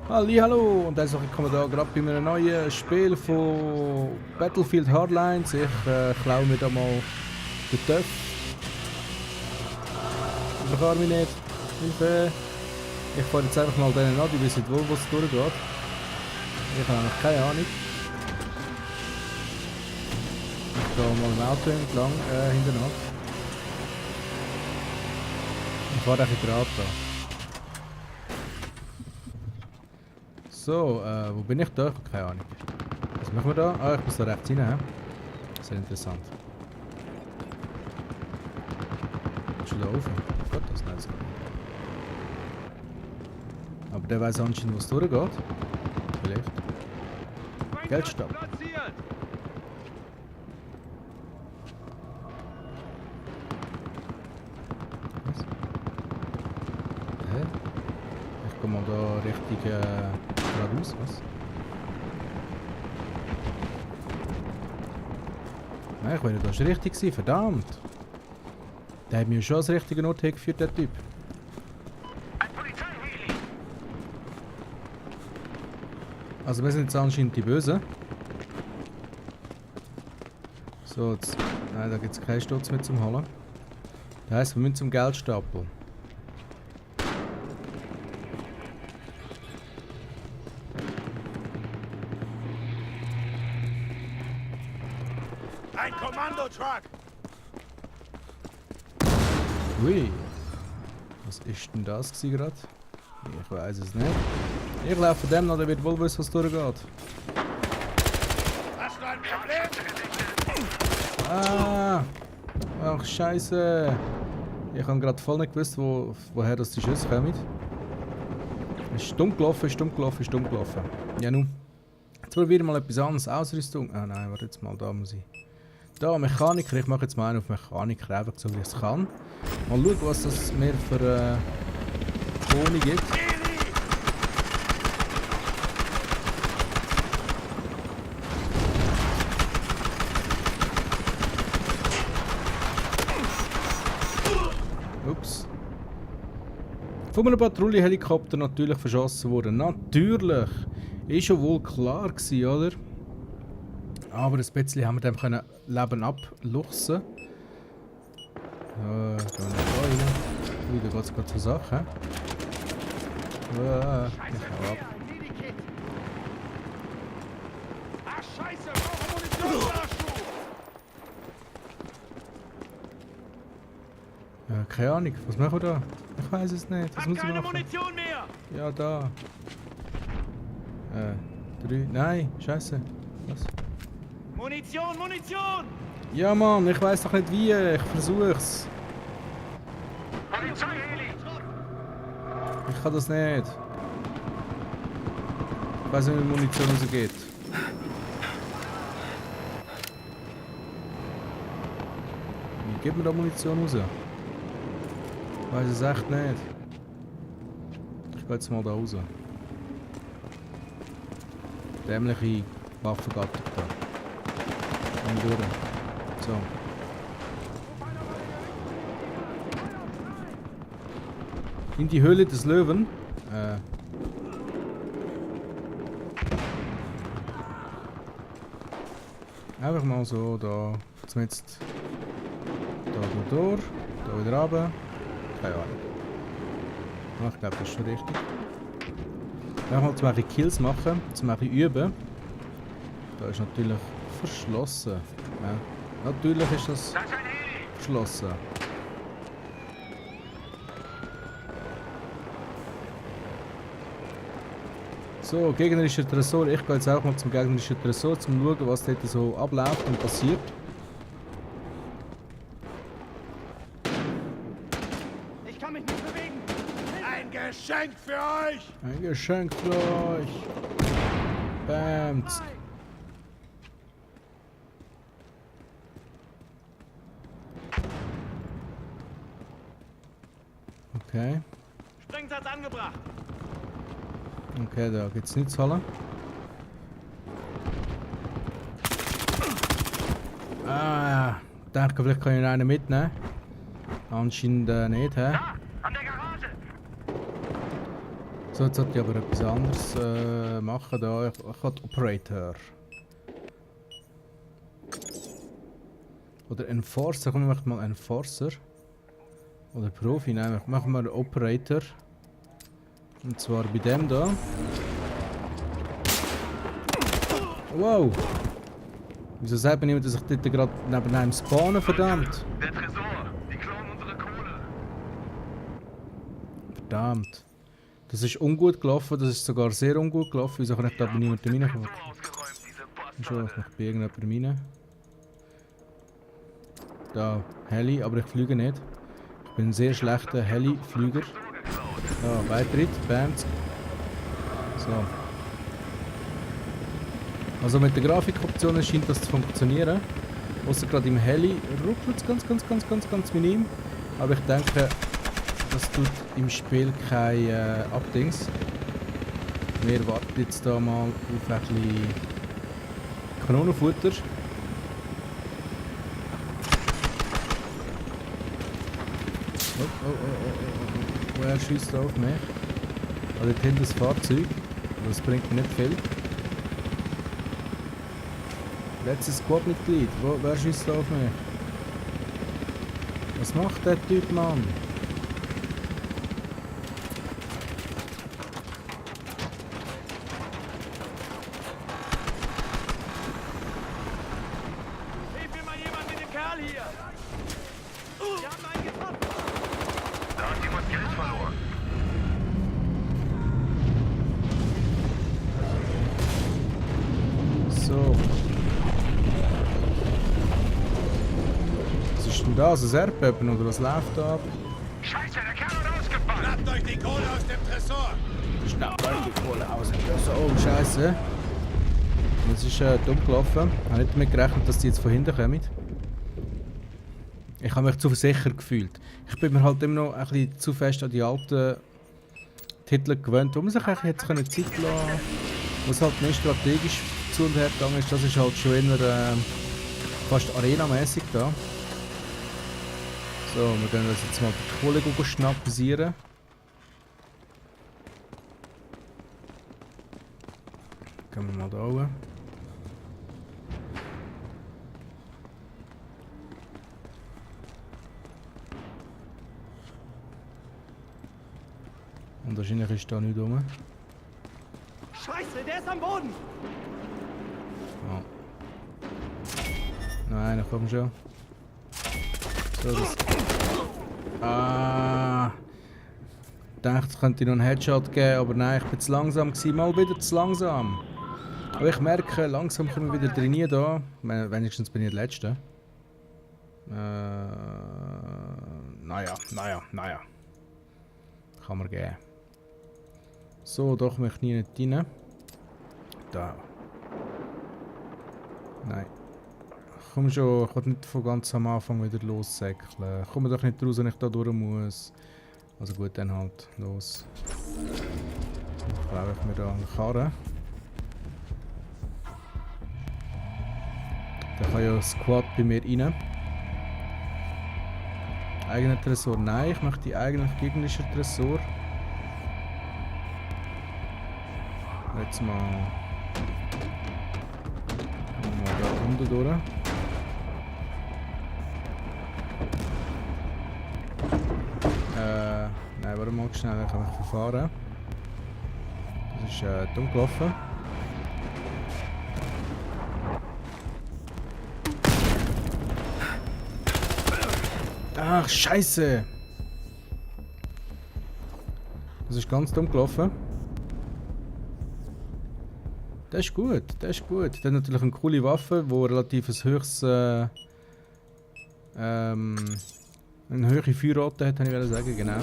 Hallo und herzlich willkommen da gerade bei einem neuen Spiel von Battlefield Hardlines. Ich klaue mir da mal den Töpf. Überfahre mich nicht. Hilfe! Ich fahre jetzt einfach mal denen an, die wissen wohl, wo es durchgeht. Ich habe noch keine Ahnung. Ich gehe mal im Auto entlang, hintereinander. Ich fahre einfach gerade da. So, wo bin ich da? Ich habe keine Ahnung. Was machen wir da? Ah, ich muss da rechts rein. Sehr interessant. Schon da oben? Gott, das ist nice. Aber der weiß anscheinend, wo es durchgeht. Vielleicht. Geldstab. Was? Hä? Ich komme mal da richtig geradeaus, was? Nein, ich will nicht, das war richtig gewesen, verdammt! Der hat mich schon als richtigen Ort hergeführt, der Typ. Also wir sind jetzt anscheinend die Bösen. So, jetzt... Nein, da gibt es keinen Sturz mehr zum Holen. Das heisst, wir müssen zum Geldstapel. Ein Kommandotruck! Ui. Was ist denn das gerade? Ich weiß es nicht. Ich laufe dem noch, der wird wohl wissen, was durchgeht. Hast du ein Problem? Ah! Ach, Scheiße! Ich habe gerade voll nicht gewusst, woher das die Schüsse kommen. Ist dumm gelaufen, ist dumm gelaufen, ist dumm gelaufen. Ja, nun. Jetzt probieren wir mal etwas anderes. Ausrüstung. Ah nein, warte jetzt mal, da muss ich. Da, Mechaniker. Ich mache jetzt mal einen auf Mechaniker, einfach so wie ich es kann. Mal schauen, was das mir für Boni gibt. Ups. Von einem Patrouillenhelikopter natürlich verschossen worden. Natürlich! Ist schon wohl klar gewesen, oder? Aber ein bisschen haben wir dem können Leben abluchsen. Gehen wir da rein. Ui, da geht es gerade zur Sache. Ich hau ab. Ach Scheiße, brauche Munition, Keine Ahnung, was machen wir da? Ich weiß es nicht. Was muss ich keine machen? Munition mehr! Ja, da. 3. Nein, Scheiße. Was? Munition, Munition! Ja, Mann, ich weiß doch nicht wie. Ich versuch's. Polizeiheli! Ich kann das nicht. Ich weiß nicht, wie Munition rausgeht. Wie gibt man da Munition raus? Ich weiß es echt nicht. Ich gehe jetzt mal da raus. Dämliche Waffengattung da. Und durch. So. In die Höhle des Löwen. Einfach mal so da. Jetzt da durch. Da wieder runter. Keine Ahnung. Ah, ich glaube, das ist schon richtig. Dann mal zwei Kills machen, zum ein bisschen üben. Da ist natürlich verschlossen. Ja, natürlich ist das verschlossen. So, gegnerischer Tresor. Ich gehe jetzt auch mal zum gegnerischen Tresor, um zu schauen, was dort so abläuft und passiert. Ich kann mich nicht bewegen! Ein Geschenk für euch! Ein Geschenk für euch. Bam. Okay. Sprengsatz angebracht! Okay, da geht's nichts zu holen. Ah, ich denke, vielleicht kann ich noch einen mitnehmen. Anscheinend nicht, hä? Da! An der Garage! So, jetzt sollte ich aber etwas anderes machen. Da. Ich habe Operator. Oder Enforcer. Komm, ich mache mal Enforcer. Oder Profi. Nein, ich mache mal Operator. Und zwar bei dem da. Wow! Wieso sagt mir niemand, dass ich dort gerade neben einem spawnen, verdammt? Der Tresor, die klauen unsere Kohle. Verdammt. Das ist ungut gelaufen, das ist sogar sehr ungut gelaufen. Wieso kann ich da bei niemandem reinkommen? Ausgeräumt, diese Schon, ich Bastarde. mache bei irgendjemandem rein. Da, Heli, aber ich fliege nicht. Ich bin ein sehr schlechter Heli-Flüger. Da, Beitritt, Bams. So. Also mit der Grafikoption scheint das zu funktionieren. Außer gerade im Heli ruckelt es ganz minim. Aber ich denke, das tut im Spiel kein Abdings. Wir warten jetzt da mal auf ein bisschen Kanonenfutter. Oh. Wer schießt da auf mich? Also dort hinten das Fahrzeug. Das bringt mir nicht viel. Letztes Squad-Mitglied. Wer schießt da auf mich? Was macht der Typ, Mann? Hilf mir mal jemand mit dem Kerl hier! Wir haben einen getroffen! Da hat jemand Geld verloren. So. Was ist denn das? Ein Erdbeben oder was läuft da ab? Scheiße, der Kerl hat ausgefallen. Schnappt euch die Kohle aus dem Tresor! Schnappt euch die Kohle aus. Oh, Scheiße. Das ist dumm gelaufen. Ich habe nicht damit gerechnet, dass die jetzt von hinten kommen. Ich habe mich zu sicher gefühlt. Ich bin mir halt immer noch ein bisschen zu fest an die alten Titel gewöhnt, wo man sich eigentlich jetzt Zeit lassen kann, wo es halt nicht strategisch zu und her gegangen ist. Das ist halt schon eher fast arenamäßig da. So, wir gehen uns jetzt mal die Kohle schnappisieren. Gehen wir mal da oben. Und wahrscheinlich ist da nichts rum. Scheiße, der ist am Boden! Ja. Nein, komm schon. So, das. Ah. Ich dachte, es könnte noch einen Headshot geben, aber nein, ich bin zu langsam gewesen. Mal wieder zu langsam. Aber ich merke, langsam kommen wir wieder trainieren da. Wenigstens bin ich der Letzte. Naja. Kann man geben. So, doch möchte ich nicht rein. Da. Nein. Komm schon, ich will nicht von ganz am Anfang wieder lossäckeln. Ich komme doch nicht raus, wenn ich da durch muss. Also gut, dann halt los. Dann klaue ich mir da eine Karre. Da kann ja ein Squad bei mir rein. Eigener Tresor? Nein, ich möchte die eigentlich gegnerische Tresor. Jetzt mal da unten durch. Nein, warte mal schnell, ich kann mich verfahren. Das ist dumm gelaufen. Ach, Scheiße! Das ist ganz dumm gelaufen. Das ist gut, das ist gut. Das hat natürlich eine coole Waffe, die relativ ein höchstes, eine hohe Feuerrate hat, wollte ich sagen, genau.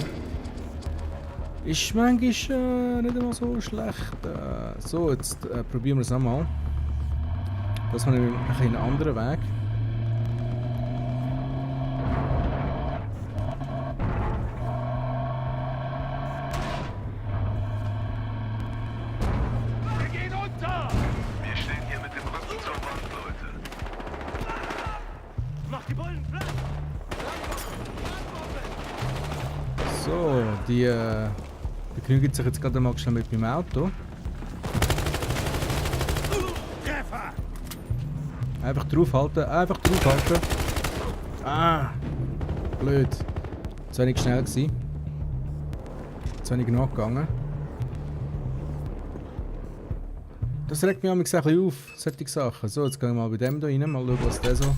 Ist manchmal nicht immer so schlecht. So, jetzt probieren wir es nochmal. Das habe ich einen anderen Weg. Wir gehen unter! Wir stehen hier mit dem Rücken zur Wand, Leute. Mach die Bullen platt! So, die Begnügt sich jetzt gerade mal schnell mit meinem Auto. Treffer! Einfach draufhalten, einfach draufhalten. Ah! Blöd. Zu wenig schnell gewesen. Zu wenig nachgegangen. Das regt mich ein bisschen auf, solche Sachen. So, jetzt gehen wir mal bei dem hier rein, mal schauen, was der so...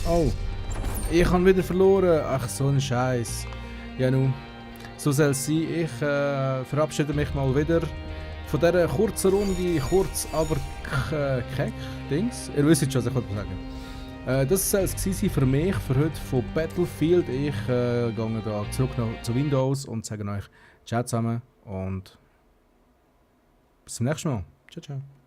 Oh! Ich habe wieder verloren! Ach, so ein Scheiß. Ja nun, so soll es sein. Ich verabschiede mich mal wieder von dieser kurzen Runde, kurz aber keck Dings. Ihr wisst schon, was ich sagen. Das soll es gewesen sein für mich, für heute von Battlefield. Ich gehe da zurück zu Windows und sage euch Ciao zusammen und bis zum nächsten Mal. Ciao, ciao.